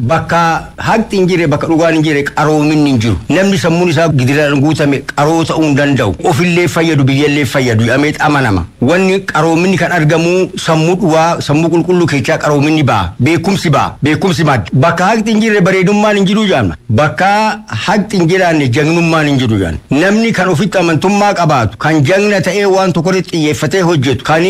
Bakka haqni hin jirre, bakka dhugaan hin jirre, qaroominni hin jiru. Namni sammuun isaa gidiraan guutame qaroo ta'uu hin danda'u. Ofillee fayyadu, biyyallee fayyadu jedhamee amanama. Wanni qaroominni kan argamu sammuu dhugaa, sammuu qulqulluu keessaa qaroominni ba'a. Beekumsi ba'a. Beekumsi madda. Bakka haqni hin jirre bareedummaan hin jiru jedhama. Bakka haqni hin jiraanne jagnummaan hin jiru jedhama. Namni kan ofitti amantummaa qabaatu, kan jagna ta'ee waan tokkorratti xiyyeeffatee hojjetu, kan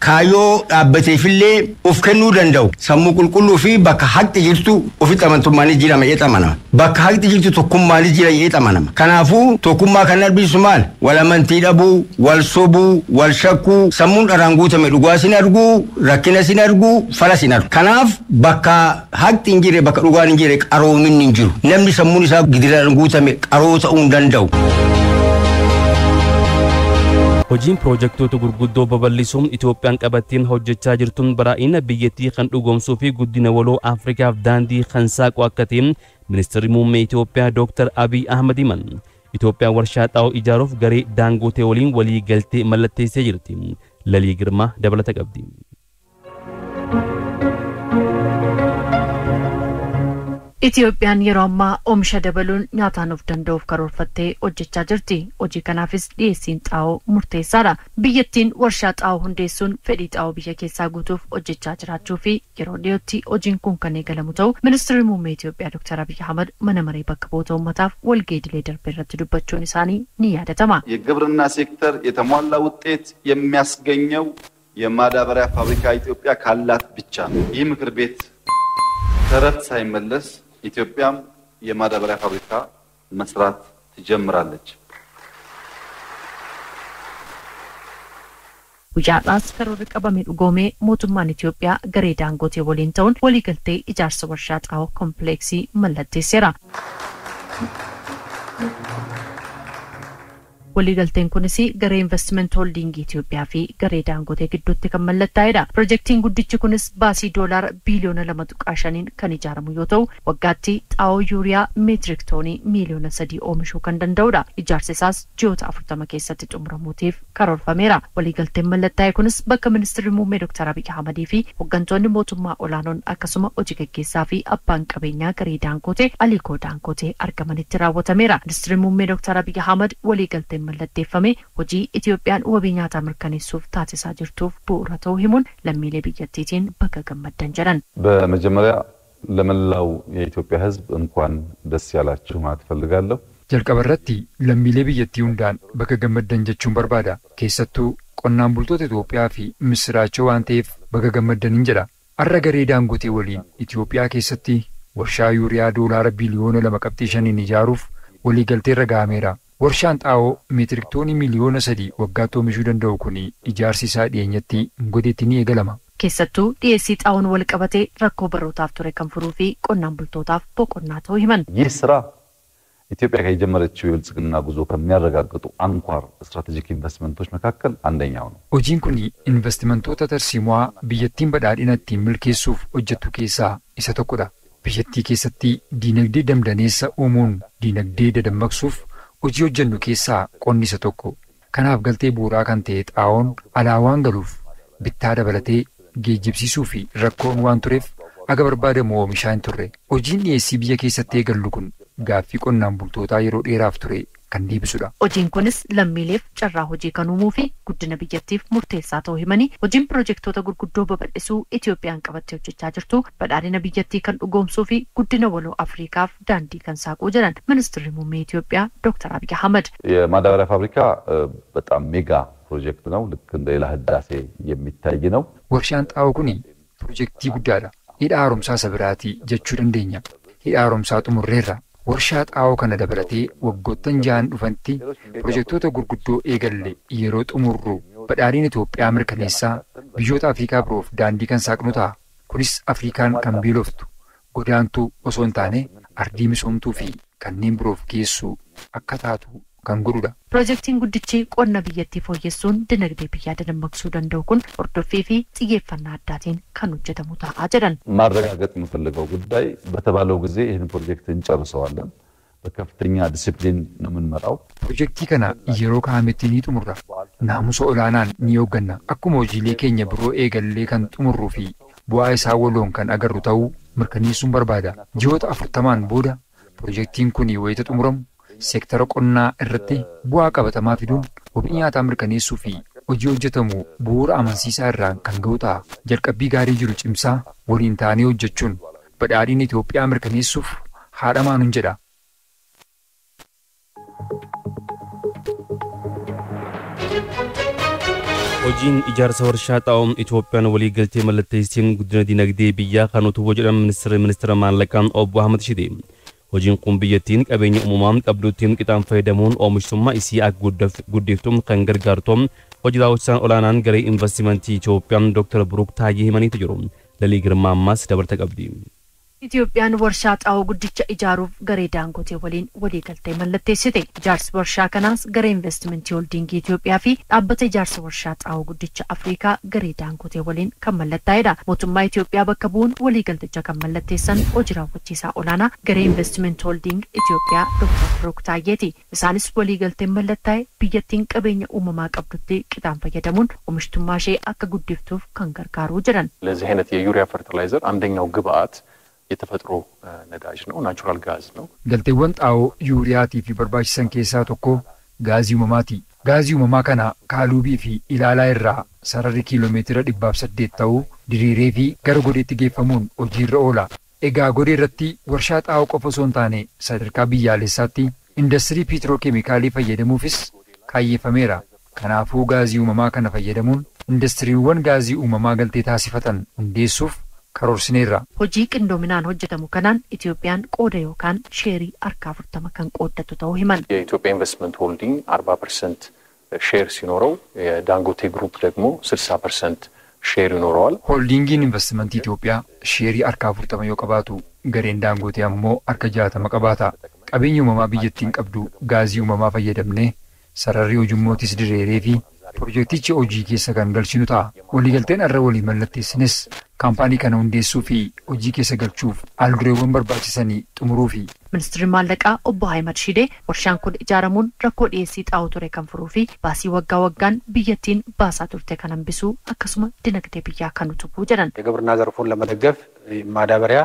kaayyoo dhaabbateefillee of kennuu danda'u, sammuu qulqulluu fi bakka haqni jirtu ofitti amantummaanis jira jedhee amanama. Bakka haqni jirtu tokkummaanis jira jedhee amanama. Kanaafuu tokkummaa kan argisiisu maal? Wal amantii dhabuu, wal sobuu, wal shakkuu, sammuun dharaan guutame dhugaa sin arguu, rakkina sin arguu, fala sin argu. Kanaaf bakka haqni hin jirre, bakka dhugaan hin jirre, qaroominni hin jiru. Namni sammuun isaa gidiraan guutame qaroo ta'uu hin danda'u. Hojiin piroojektota gurguddoo babal'isuun Itoophiyaan qabatteen hojjechaa jirtuun badhaadhina biyyattii kan dhugoomsuu fi guddina waloo Afrikaaf daandii kan saaqu akka ta'e Ministeerri Muummee Itoophiyaa Dr. Abiy Ahmad himan. Itoophiyaan warshaa xaa'oo ijaaruuf garee Daangootee waliin walii galtee mallatteessee jirti. Lalii Girmaa dabalata qabdi. Itoophiyaan yeroo ammaa oomisha dabaluun nyaataan of danda'uuf karoorfattee hojjechaa jirti. Hojii kanaafis dhiyeessiin xaa'oo murteessaadha. Biyyattiin warshaa xaa'oo hundeessuun fedhii xaa'oo biyya keessaa guutuuf hojjechaa jiraachuu fi yeroo dhiyootti hojiin kun kan eegalamu ta'u Ministeerri Muummee Itoophiyaa Dr. Abiy Ahmad mana maree bakka bu'oota uummataaf walga'ii idilee darbe irratti dubbachuun isaanii ni yaadatama. የግብርና ሴክተር የተሟላ ውጤት የሚያስገኘው የማዳበሪያ ፋብሪካ ኢትዮጵያ ካላት ብቻ ነው። ይህ ምክር ቤት ተረት ሳይመለስ ኢትዮጵያም የማዳበሪያ ፋብሪካ መስራት ትጀምራለች። Guyyaadhaas karoorri qabame dhugoomee mootummaan Itoophiyaa garee Daangootee waliin ta'uun waliigaltee ijaarsa warshaa xaa'oo kompleeksii mallatteesseera. Waliigalteen kunis garee Investiment Holdingii Itoophiyaa fi garee Daangotee gidduutti kan mallattaa'edha. Pirojektiin guddichi kunis baasii doolaara biiliyoona 2.5n kan ijaaramu yoo ta'u, waggaatti xaa'oo yuuriyaa meetirik toonii miiliyoona 3 oomishuu kan danda'udha. Ijaarsi isaas ji'oota 40 keessatti xumuramuutiif karoorfameera. Waliigalteen mallattaa'e kunis bakka Ministeerri Muummee Dr. Abiy Ahmadii fi hooggantoonni mootummaa olaanoon akkasuma hojii gaggeessaa fi abbaan qabeenyaa garee Daangotee Alikoo Daangotee argamanitti raawwatameera. Ministeerri Muummee Dr. Abiy Ahmad waliigalteen mallatteeffame hojii Itoophiyaan wabii nyaataa mirkaneessuuf taasisaa jirtuuf bu'uura ta'uu himuun lammiilee biyyattiitiin bakka gammaddan jedhan. በመጀመሪያ ለመላው የኢትዮጵያ ሕዝብ እንኳን ደስ ያላችሁ ማለት እፈልጋለሁ። Jalqaba irratti lammiilee biyyattii hundaan bakka gammaddan jechuun barbaada. Keessattuu qonnaan bultoota Itoophiyaa fi misiraachoo waan ta'eef bakka gammaddaniin jedha. Har'a garee Daangotee waliin Itoophiyaa keessatti warshaa yuuriyaa doolaara biliyoona 2.5n ijaaruuf waliigaltee irra gahameera. Warshaan xaa'oo meetirik toonii miiliyoona 3 waggaatti oomishuu danda'u kun ijaarsi isaa dhiyeenyatti Godeetti ni eegalama. Keessattuu dhiyeessii xaa'oon wal qabatee rakkoo barootaaf ture kan furuu fi qonnaan bultootaaf boqonnaa ta'uu himan. ይህ ስራ ኢትዮጵያ ከጀመረችው የብልጽግና ጉዞ ከሚያረጋግጡ አንኳር ስትራቴጂክ ኢንቨስትመንቶች መካከል አንደኛው ነው። Hojiin kun investimentoota tarsiimoo biyyattiin badhaadhina ittiin milkeessuuf hojjettu keessaa isa tokkodha. Biyyattii keessatti diinagdee damdaneessa uumuun diinagdee dadammaqsuuf hojii hojjennu keessaa qonni isa tokko. Kanaaf galtee bu'uuraa kan ta'e xaa'oon alaa waan galuuf bittaa dabalatee geejjibsiisuu fi rakkoon waan tureef aga barbaadamu oomishaa hin turre. Hojiin dhiyeessii biyya keessatti eegallu kun gaaffii qonnaan bultootaa yeroo dheeraaf ture kan deebisudha. Hojiin kunis lammiileef carraa hojii kan uumuu fi guddina biyyattiif murteessaa ta'uu himanii, hojiin pirojektoota gurguddoo babal'isuu Itoophiyaan qabattee hojjechaa jirtu badhaadhina biyyattii kan dhugoomsuu fi guddina waloo Afrikaaf daandii kan saaquu jedhan Ministeerri Muummee Itoophiyaa Dr. Abiy Ahmad. የማዳበሪያ ፋብሪካ በጣም ሜጋ ፕሮጀክት ነው። ልክ እንደ ሌላ ህዳሴ የሚታይ ነው። Warshaan xaa'oo kun pirojektii guddaadha. Hidha haaromsaa isa biraatii jechuu dandeenya. Hidha haaromsaa xumurreerra. Warshaa xaa'oo kana dabalatee waggoottan 6n dhufanitti pirojektoota gurguddoo eegalle yeroo xumurru badhaadhina Itoophiyaa mirkaneessaa biyyoota Afrikaa biroof daandii kan saaqnu ta'a. Kunis Afrikaan kan beeloftu godaantuu osoo hin taane ardii misoomtuu fi kanneen biroof geessu akka taatu kan godhudha. Pirojektiin guddichi qonna biyyattii fooyyessuun dinagdee biyyaa dadammaqsuu danda'u kun hordoffii fi xiyyeeffannaa addaatiin kan hojjetamu ta'a jedhan. ማረጋገጥ የምፈልገው ጉዳይ በተባለው ጊዜ ይህን ፕሮጀክት እንጨርሰዋለን። በከፍተኛ ዲሲፕሊን ነው የምንመራው። Pirojektii kana yeroo kaa'ametti ni xumurra. Naamusa olaanaan ni hoogganna. Akkuma hojiilee keenya biroo eegallee kan xumurruu fi bu'aa isaa waloon kan agarru ta'uu mirkaneessuun barbaada. Ji'oota 40n booda piroojeektiin kun wayita xumuramu seektara qonnaa irratti bu'aa qabatamaa fiduun wabii nyaataa mirkaneessuu fi hojii hojjetamu bu'uura amansiisaa irraan kan ga'u ta'a. Jalqabbii gaarii jiru cimsaa waliin ta'anii hojjechuun badhaadhina Itoophiyaa mirkaneessuuf haadha maanuun jedha. Hojiin ijaarsa warshaa xaa'oo Itoophiyaan waliigaltee mallatteesseen guddina dinagdee biyyaa kan utubuu jedhan ministeera maallaqaa obbo Ahmad Shidee. Hojiin kun biyyattiin qabeenya uumamaa qabduutti qixaan fayyadamuun oomishtummaa isii akka guddiftu kan gargaartu hojii raawwachisaan olaanaan garee investimentii Itoophiyaa Dr. Buruk Taayyee himaniitu jiru. Lalii Girmaa ammaas dabarta qabdi. Itoophiyaan warshaa xaa'oo guddicha ijaaruuf garee Daangotee waliin waliigaltee mallatteessite. Ijaarsi warshaa kanaas garee investimentii hooldiingii Itoophiyaa fi dhaabbata ijaarsa warshaa xaa'oo guddicha Afrikaa garee Daangotee waliin kan mallattaa'edha. Mootummaa Itoophiyaa bakka bu'uun waliigalticha kan mallatteessan hojii raawwachiisaa olaanaa garee investimentii hooldiing Itoophiyaa Dr. Biruk Taayyeeti. Isaanis waliigalteen mallattaa'e biyyattiin qabeenya uumamaa qabdutti qixaan fayyadamuun oomishtummaa ishee akka guddiftuuf kan gargaaru jedhan. ለዚህ አይነት የዩሪያ ፈርቲላይዘር አንደኛው ግብአት የተፈጥሮ ነዳጅ ነው፣ ናቹራል ጋዝ ነው። Galteewwan xaa'oo yuuriyaatiif barbaachisan keessaa tokko gaazii uumamaati. Gaazii uumamaa kana Kaaluubii fi Ilaalaa irraa sararri kiiloomeetira 108 ta'uu diriiree fi gara Godeetti geeffamuun hojiirra oola. Egaa Godee irratti warshaa xaa'oo qofa osoo hin taane sadarkaa biyyaalessaatti indastirii piitirookeemikaalii fayyadamuufis kaayyeeffameera. Kanaafuu gaazii uumamaa kana fayyadamuun indastiriiwwan gaazii uumamaa galtee taasifatan hundeessuuf karoorsineerra. Hojii qindoominaan hojjetamu kanaan Itoophiyaan qooda yookaan sheerii harka 40 kan qooddattu ta'uu himan. የኢትዮጵያ ኢንቨስትመንት ሆልዲንግ 40% ሼር ሲኖረው የዳንጎቴ ግሩፕ ደግሞ 60% ሼር ይኖረዋል። Hooldiingiin investimentii Itoophiyaa sheerii harka 40 yoo qabaatu gareen Daangotee ammoo harka 60 qabaata. Qabeenya uumamaa biyyattiin qabdu gaazii uumamaa fayyadamnee sararri ujummootis diriiree fi piroojeektichi hojii keessa kan galchinu ta'a. Waliigalteen irra walii mallatteessinis kaampaanii kana hundeessuu fi hojii keessa galchuuf haaldureewwan barbaachisanii xumuruufi. Ministeerri maallaqaa obbo Ahimad Shidee warshaan kun ijaaramuun rakkoo dhiyeessii xaa'oo ture kan furuu fi baasii waggaa waggaan biyyattiin baasaa turte kan hambisuu akkasuma dinagdee biyyaa kan utubuu jedhan. የግብርና ዘርፉን ለመደገፍ ማዳበሪያ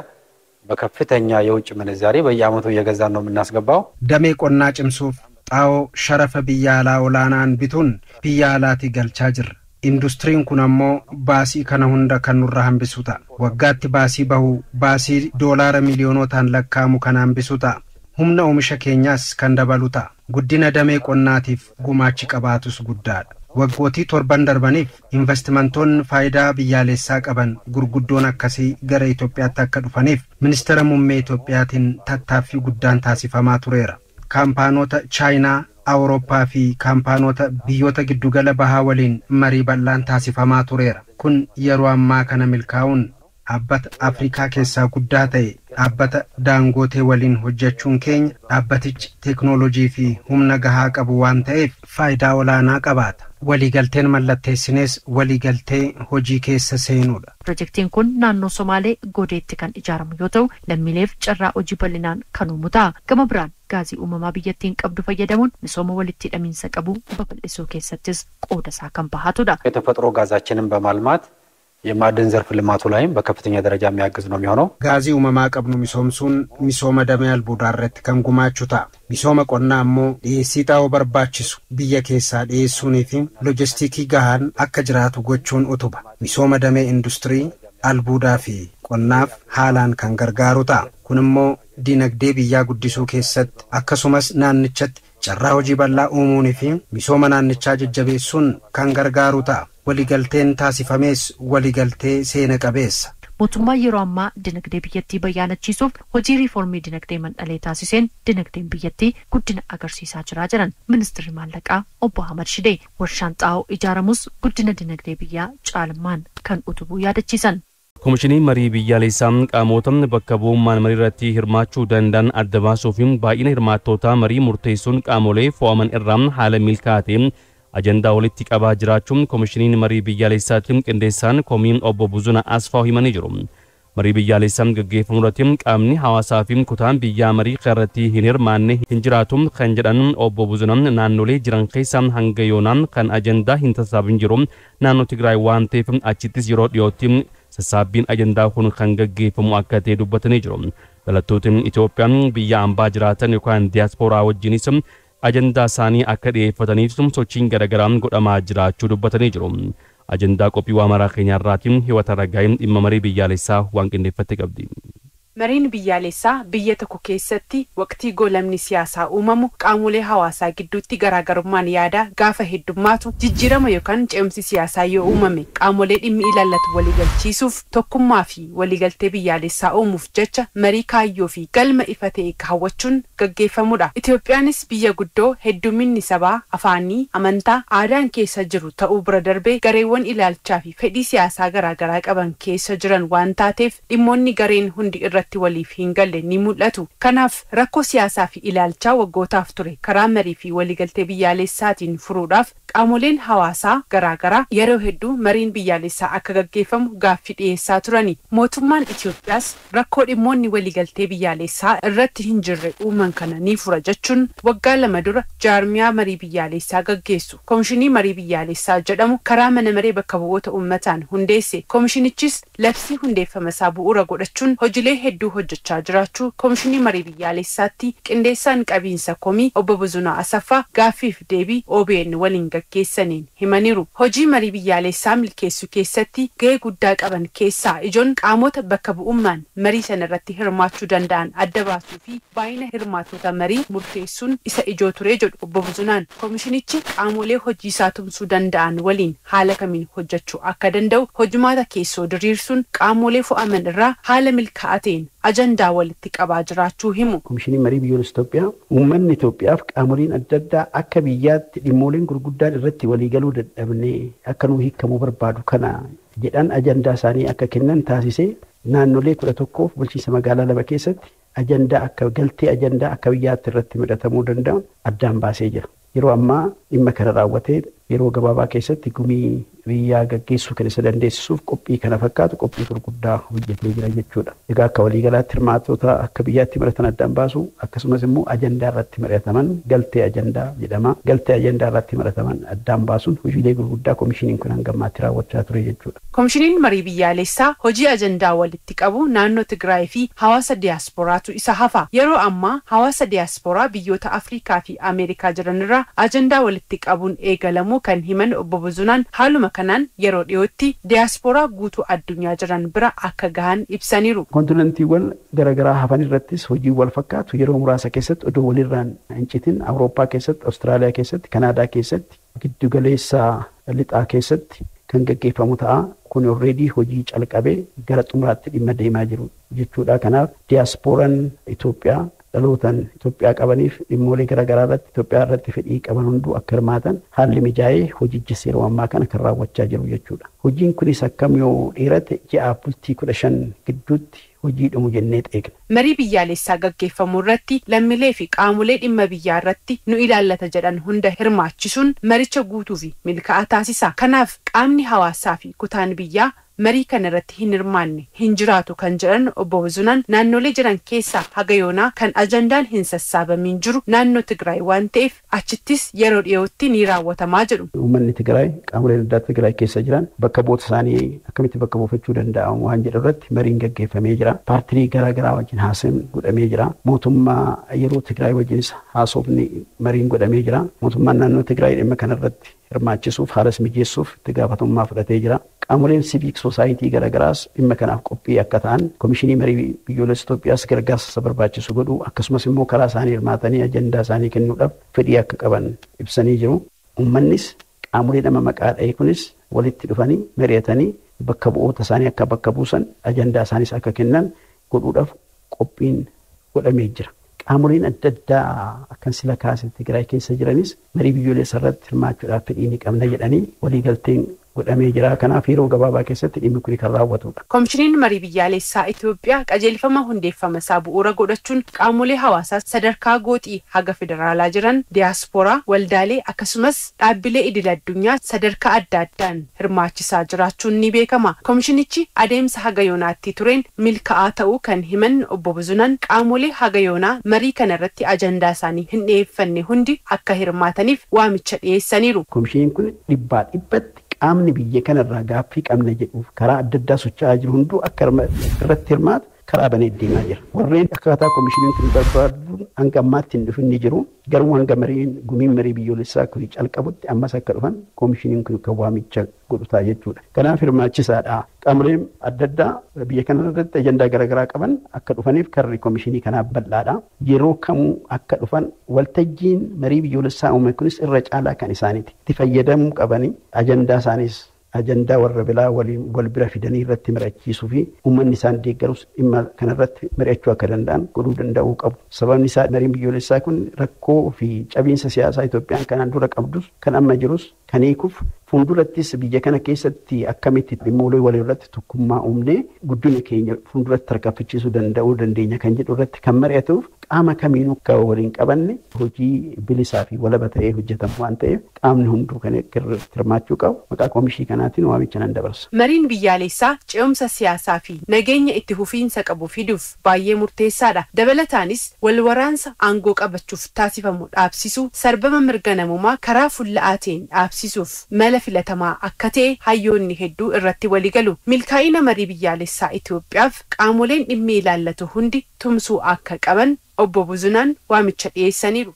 በከፍተኛ የውጭ ምንዛሬ በየዓመቱ እየገዛን ነው የምናስገባው። Damee qonnaa cimsuuf xaa'oo sharafa biyya alaa olaanaan bituun biyya alaatii galchaa jirra. Industiriin kun ammoo baasii kana hunda kan nurra hambisu ta'a. Waggaatti baasii bahu baasii doolaara miiliyoonotaan lakkaa'amu kan hambisu ta'a. Humna oomisha keenyaas kan dabalu ta'a. Guddina damee qonnaatiif gumaachi qabaatus guddaadha. Waggootii torban darbaniif investimentoonni faayidaa biyyaalessaa qaban gurguddoon akkasii gara Itoophiyaatti akka dhufaniif ministeera muummee Itoophiyaatiin tattaaffii guddaan taasifamaa tureera. Kaampaanota Chaayinaa, Awurooppaa fi kaampaanota biyyoota giddugala bahaa waliin marii bal'aan taasifamaa tureera. Kun yeroo ammaa kana milkaa'uun dhaabbata Afrikaa keessaa guddaa ta'e dhaabbata Daangootee waliin hojjechuun keenya dhaabbatichi teeknoolojii fi humna gahaa qabu waan ta'eef faayidaa olaanaa qabaata. Waliigalteen mallatteessines waliigaltee hojii keessa seenuudha. Pirojektiin kun naannoo Somaalee Godeetti kan ijaaramu yoo ta'u lammiileef carraa hojii bal'inaan kan uumu ta'a. Gama biraan gaazii uumamaa biyyattiin qabdu fayyadamuun misooma walitti hidhamiinsa qabu babal'isuu keessattis qooda isaa kan bahatudha. የተፈጥሮ ጋዛችንን በማልማት የማዕድን ዘርፍ ልማቱ ላይም በከፍተኛ ደረጃ የሚያግዝ ነው የሚሆነው። Gaazii uumamaa qabnu misoomsuun misooma damee albuudaa irratti kan gumaachu ta'a. Misooma qonnaa ammoo dhiyeessii xaa'oo barbaachisu biyya keessaa dhiyeessuunii fi loojistiikii gahaan akka jiraatu gochuun utuba. Misooma damee industirii albuudaa fi qonnaaf haalaan kan gargaaru ta'a. Kun immoo dinagdee biyyaa guddisuu keessatti akkasumas naannichatti carraa hojii bal'aa uumuunii fi misooma naannichaa jajjabeessuun kan gargaaru ta'a. Waliigalteen taasifames waliigaltee seena qabeessa. Mootummaan yeroo ammaa dinagdee biyyattii bayyaanachiisuuf hojii riiformii dinagdee mandhalee taasiseen dinagdeen biyyattii guddina agarsiisaa jira jedhan ministeerri maallaqaa obbo Ahmad Shidee. Warshaan xaa'oo ijaaramus guddina dinagdee biyyaa caalmaan kan utubuu yaadachiisan. Komishiniin marii biyyaalessaa qaamota bakka bu'ummaan marii irratti hirmaachuu danda'an adda baasuu fi baay'ina hirmaattootaa marii murteessuun qaamolee fo'aman irraa haala milkaa'aa ajandaa walitti qabaa jiraachuun komishiniin marii biyyaalessaatti qindeessaan komiin obbo Buzuna Asfaaw himanii jiru. Marii biyyaalessaa gaggeeffamu irratti qaamni hawaasaa fi kutaan biyyaa marii irratti hin hirmaanne hin jiraatu kan jedhan obbo Buzunaan naannolee jiran keessaa hanga yoonaan kan ajandaa hin sassaabin jiru naannoo Tigraay waan ta'eef achittis yeroo dhiyootti sassaabbiin ajandaa kun kan gaggeeffamu akka ta'e dubbatanii jiru. Dhalattootni Itoophiyaa biyya ambaa jiraatan yookaan diyaaspooraa wajjinis ajandaa isaanii akka dhiyeeffataniif sochiin garaagaraa godhamaa jiraachuu dubbatanii jiru. Ajandaa qophii waa maraa keenyaarraatiin Hiwata Ragaayin dhimma marii biyyaalessaa waan qindeeffatte qabdi. Mariin biyyaalessaa biyya tokko keessatti waqtii goolamni siyaasaa uumamu qaamolee hawaasaa gidduutti garaagarummaan yaadaa gaafa heddummaatu jijjiirama yookaan ce'umsi siyaasaa yoo uumame qaamolee dhimmi ilaallatu waliigalchiisuuf tokkummaa fi waliigaltee biyyaalessaa uumuuf jecha marii kaayyoo fi galma ifa ta'e kaawwachuun gaggeeffamudha. Itoophiyaanis biyya guddoo hedduminni sabaa, afaanii, amantaa, aadaan keessa jiru ta'uu bira darbee gareewwan ilaalchaa fi fedhii siyaasaa garaagaraa qaban keessa jiran waan taateef dhimmoonni gareen hundi irratti waliif hin galle ni mul'atu. Kanaaf rakkoo siyaasaa fi ilaalchaa waggootaaf ture karaa marii fi waliigaltee biyyaalessaatiin furuudhaaf qaamoleen hawaasaa garaagaraa yeroo hedduu mariin biyyaalessaa akka gaggeeffamu gaaffii dhiyeessaa turani. Mootummaan Itoophiyaas rakkoo dhimmoonni waliigaltee biyyaalessaa irratti hin jirre uuman kana ni fura jechuun waggaa 2 dura jaarmiyaa marii biyyaalessaa gaggeessu Komishinii Marii Biyyaalessaa jedhamu karaa mana maree bakka bu'oota uummataan hundeesse. Komishinichis labsii hundeeffama isaa bu'uura godhachuun hojiilee hedduu hojjechaa jiraachuu Komishinii Marii Biyyaalessaatti qindeessaan qabiinsa komii obbo Buzunaa Asaffaa gaaffiif deebii OBN waliin gaggeessaniin himaniiru. Hojii marii biyyaalessaa milkeessuu keessatti gahee guddaa qaban keessaa ijoon qaamota bakka bu'ummaan marii sana irratti hirmaachuu danda'an adda baasuu fi baay'ina hirmaattota marii murteessuun isa ijoo ture jedhu obbo Buzunaan. Komishinichi qaamolee hojii isaa tumsuu danda'an waliin haala kamiin hojjechuu akka danda'u hojimaata keessoo diriirsuun qaamolee fo'aman irraa haala milkaa'aa ta'een ajandaa walitti qabaa jiraachuu himu. Komishinii Marii Biyyoolessaa Itoophiyaa uummanni Itoophiyaaf qaamoleen adda addaa akka biyyaatti dhimmooleen gurguddaan irratti waliigaluu dadhabnee akka nuu hiikamuu barbaadu kana jedhan ajandaa isaanii akka kennan taasisee naannolee 11 bulchiinsa magaalaa 2 keessatti ajandaa akka galtee ajandaa akka biyyaatti irratti midhatamuu danda'u addaan baasee jira. Yeroo ammaa dhimma kana raawwatee yeroo gabaabaa keessatti gumii biyyaa gaggeessuu kan isa dandeessisuuf qophii kana fakkaatu qophii gurguddaa hojjetee jira jechuudha. Egaa akka waliigalaatti hirmaattota akka biyyaatti mari'atan addaan baasu akkasumas immoo ajandaa irratti mari'ataman galtee ajandaa jedhama. Galtee ajandaa irratti mari'ataman addaan baasuun hojiilee gurguddaa komishiniin kun hanga ammaatti raawwachaa ture jechuudha. Komishiniin marii biyyaalessaa hojii ajandaa walitti qabu naannoo Tigraay fi hawaasa diyaasporaatu isa hafa. Yeroo ammaa hawaasa diyaasporaa biyyoota Afrikaa fi Ameerikaa jiran irraa ajandaa walitti qabuun eegalamuu kan himan obbo Buzunaan haaluma kanaan yeroo dhiyootti diyaasporaa guutuu addunyaa jiran bira akka gahan ibsaniiru. Kontinentiiwwan garaagaraa hafan irrattis hojii wal fakkaatu yeroo muraasa keessatti odoo walirraan hin citin Awurooppaa keessatti, Awustiraaliyaa keessatti, Kanaadaa keessatti, giddugaleessa lixaa keessatti kan gaggeeffamu ta'a. Kun already hojii calqabee gara xumuraatti dhimma deemaa jiru jechuudha. Kanaaf diyaasporaan Itoophiyaa dhalootaan Itoophiyaa qabaniif dhimmoolee garaagaraa irratti Itoophiyaa irratti fedhii qaban hunduu akka hirmaatan haalli mijaa'ee hojichis yeroo ammaa kana kan raawwachaa jiru jechuudha. Hojiin kunis akkam yoo dheerate ji'a bultii 15 gidduutti hojii dhumu jennee eegna. Marii biyyaalessaa gaggeeffamu irratti lammiilee fi qaamolee dhimma biyyaa irratti nu ilaallata jedhan hunda hirmaachisuun maricha guutuu fi milkaa'aa taasisa. Kanaaf qaamni hawaasaa fi kutaan biyyaa marii kana irratti hin hirmaanne hin jiraatu kan jedhan obbo Buzunaan naannolee jiran keessaa haga yoonaa kan ajandaan hin sassaabamin jiru naannoo Tigraay waan ta'eef achittis yeroo dhiyootti ni raawwatamaa jedhu. Uummanni Tigraay qaamoleen adda addaa Tigraay keessa jiran bakka bu'oota isaanii akkamitti bakka buufachuu danda'amu waan jedhu irratti mariin gaggeeffamee jira. Paartilee garaagaraa wajjin haasaan godhamee jira. Mootummaa yeroo Tigraay wajjinis haasofni mariin godhamee jira. Mootummaan naannoo Tigraay dhimma kanarratti hirmaachisuuf haalas mijeessuuf itti gaafatamummaa fudhatee jira. Qaamoleen siviik soosaayitii garaagaraas dhimma kanaaf qophii akka ta'an komishinii marii biyyoolessaa Itoophiyaas gargaarsa isa barbaachisu godhu akkasumas immoo karaa isaanii hirmaatanii ajandaa isaanii kennuudhaaf fedhii akka qaban ibsanii jiru. Uummannis qaamolee nama maqaa dha'e kunis walitti dhufanii mari'atanii bakka bu'oota isaanii akka bakka buusan ajandaa isaaniis akka kennan godhuudhaaf qophiin godhamee jira. Qaamoleen adda addaa akkan sila kaase Tigraay keessa jiranis marii biyyoolessaa irratti hirmaachuudhaaf fedhii ni qabna jedhanii waliigalteen godhamee jira. Kanaaf yeroo gabaabaa keessatti dhimmi kun kan raawwatudha. Komishiniin marii biyyaalessaa Itoophiyaa qajeelfama hundeeffama isaa bu'uura godhachuun qaamolee hawaasaa sadarkaa gooxii haga federaalaa jiran, diyaasporaa, waldaalee akkasumas dhaabbilee idil addunyaa sadarkaa adda addaan hirmaachisaa jiraachuun ni beekama. Komishinichi adeemsa haga yoonaatti tureen milkaa'aa ta'uu kan himan obbo Buzunaan qaamolee haga yoonaa marii kana irratti ajandaa isaanii hin dhiyeeffanne hundi akka hirmaataniif waamicha dhiyeessaniiru. Komishiniin kun 100% Qaamni biyya kanarraa gaaffii qabna jedhuuf karaa adda addaa socho'aa jiru hunduu akka irratti hirmaatu karaa banee deemaa jira. Warreen akkaataa koomishiniin kun barbaadu hanga ammaatti hin dhufin ni jiru. Garuu hanga mariin gumiin marii biyyoolessaa kun calqabutti ammas akka dhufan koomishiniin kun kan waamicha godhu ta'a jechuudha. Kanaaf hirmaachisaadha. Qaamoleen adda addaa biyya kana irratti ajandaa garaagaraa qaban akka dhufaniif karri koomishinii kanaa bal'aadha. Yeroo kamuu akka dhufan waltajjiin marii biyyoolessaa uume kunis irra caalaa kan isaaniiti. Itti fayyadamuu qabanii ajandaa isaaniis ajandaa warra biraa waliin wal bira fidanii irratti mari'achiisuu fi uummanni isaan deeggarus dhimma kanarratti mari'achuu akka danda'an godhuu danda'uu qabu. Sababni isaa mariin biyyoolessaa kun rakkoo fi cabiinsa siyaasaa Itoophiyaan kanaan dura qabdus kan amma jirus kan hiikuuf fuuldurattis biyya kana keessatti akkamitti dhimmoolee walii irratti tokkummaa uumnee guddina keenya fuulduratti tarkaanfachiisuu danda'uu dandeenya kan jedhu irratti kan mari'atuuf qaama kamiinuu akka waliin qabanne hojii bilisaa fi walaba ta'ee hojjetamu waan ta'eef qaamni hunduu kan irratti hirmaachuu qabu maqaa koomishii kanaatiin waamicha nan dabarsa. Mariin biyyaalessaa ce'umsa siyaasaa fi nageenya itti fufiinsa qabu fiduuf baay'ee murteessaadha. Dabalataanis wal waraansa aangoo qabachuuf taasifamu dhaabsisuu, sarbama mirga namummaa karaa fulla'aa ta'een dhaabsisuuf mala filatamaa akka ta'e hayyoonni hedduu irratti waliigalu. Milkaa'ina marii biyyaalessaa Itoophiyaaf qaamoleen dhimmi ilaallatu hundi tumsuu akka qaban obbo Buzunaan waamicha dhiyeessaniiru.